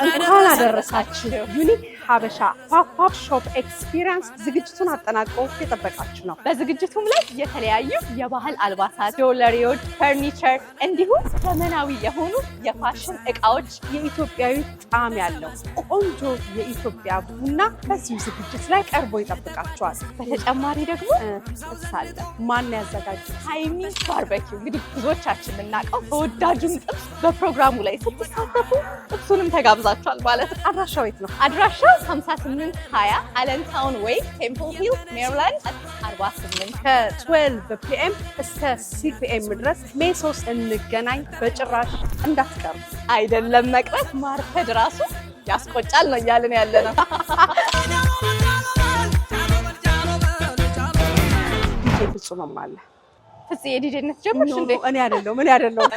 እንኳን አደረሳችሁ። Unique ሀበሻ pop up shop experience ዝግጅቱን አጠናቆ የጠበቃችሁ ነው። በዝግጅቱም ላይ የተለያዩ የባህል አልባሳት፣ jewelry ዎች፣ ፈርኒቸር እንዲሁም ዘመናዊ የሆኑ የፋሽን እቃዎች፣ የኢትዮጵያዊ ጣዕም ያለው ቆንጆ የኢትዮጵያ ቡና በዚሁ ዝግጅት ላይ ቀርቦ ይጠብቃችኋል። በተጨማሪ ደግሞ ጥብስ አለ። ማን ያዘጋጀ? ሃይሚ barbecue፣ እንግዲህ ብዙዎቻችን የምናውቀው ተወዳጁን ጥብስ፣ በፕሮግራሙ ላይ ስትሳተፉ ጥብሱንም ተጋብዛችኋል ማለት ነው። አድራሻው የት ነው? አድራሻው 5820 Allentown Way፣ Temple Hill፣ ሜሪላንድ 48። ከ12 PM እስከ 6 PM ድረስ May 3 እንገናኝ። በጭራሽ እንዳትቀሩ። አይደለም መቅረት፣ ማርፈድ ራሱ ያስቆጫል ነው እያልን ያለ ነው። ዲጄ ፍጹምም አለ። ፍጽ የዲጄነት ጀመርሽ እንዴ? እኔ አይደለሁም፣ እኔ አይደለሁም።